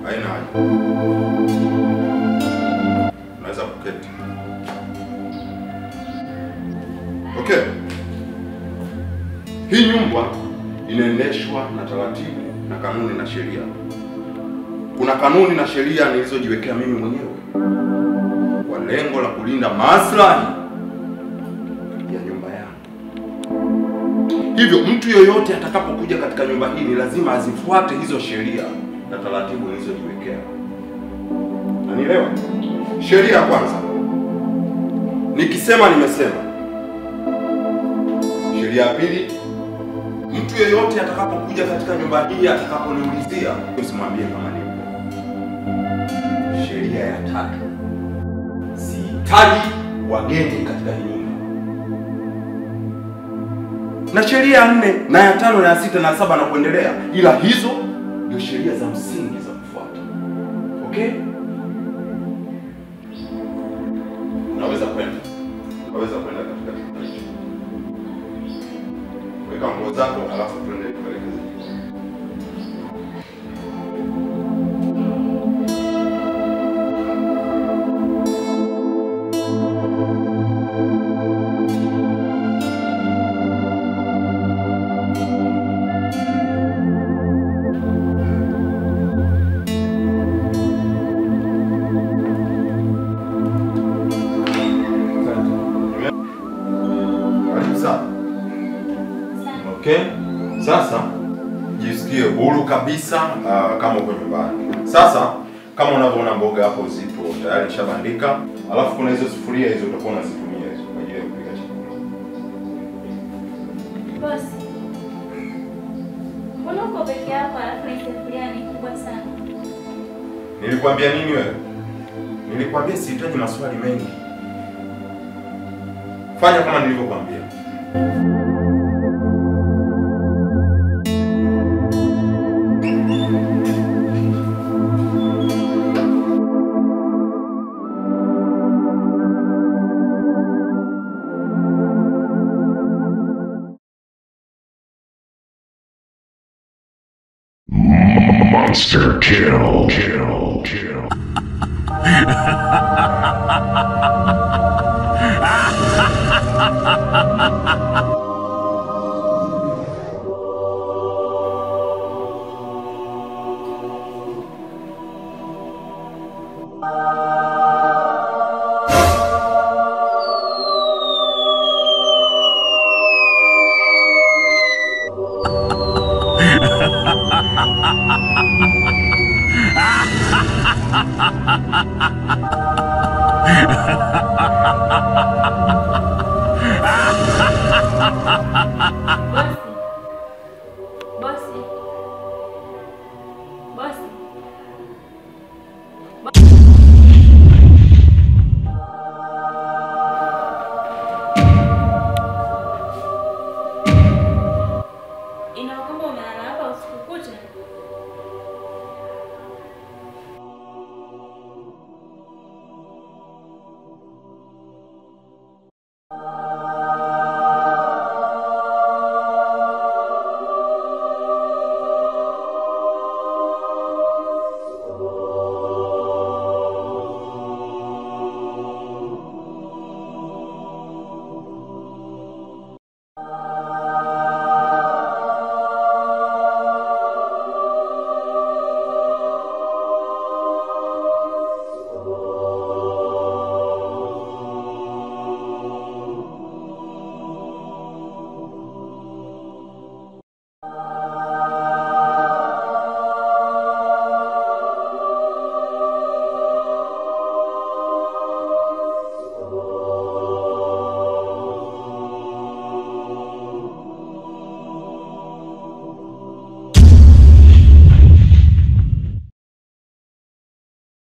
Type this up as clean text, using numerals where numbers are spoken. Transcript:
Haina haja. Unaweza kuketi. Okay. Hii nyumba inaendeshwa na taratibu na kanuni na sheria. Kuna kanuni na sheria nilizojiwekea mimi mwenyewe kwa lengo la kulinda maslahi ya nyumba yangu. Hivyo mtu yoyote atakapokuja katika nyumba hii ni lazima azifuate hizo sheria na taratibu nilizojiwekea. Unanielewa? Sheria ya kwanza, nikisema nimesema. Sheria ya pili, mtu yeyote atakapokuja katika nyumba hii atakaponiulizia, usimwambie kama nipo. Sheria ya tatu, sihitaji wageni katika hii nyumba. Na sheria ya nne na ya tano na ya sita na ya saba na kuendelea, ila hizo ndio sheria za msingi za kufuata. Okay? Unaweza kwenda. Unaweza kwenda katika chumba hicho. Weka nguo zako alafu twende tuelekeze jikoni. Okay? Sasa jisikie huru kabisa kama uko nyumbani. Sasa kama unavyoona mboga hapo zipo tayari nishabandika. Alafu kuna hizo sufuria hizo utakuwa unazitumia hizo kwa ajili ya kupika chakula. Boss, mbona uko peke yako alafu na sufuria ni kubwa sana? Nilikwambia nini wewe? Nilikwambia sihitaji maswali mengi. Fanya kama nilivyokuambia. Monster kill, kill, kill. Bosi. Bosi. Inakwamba umelala hapa usiku kucha?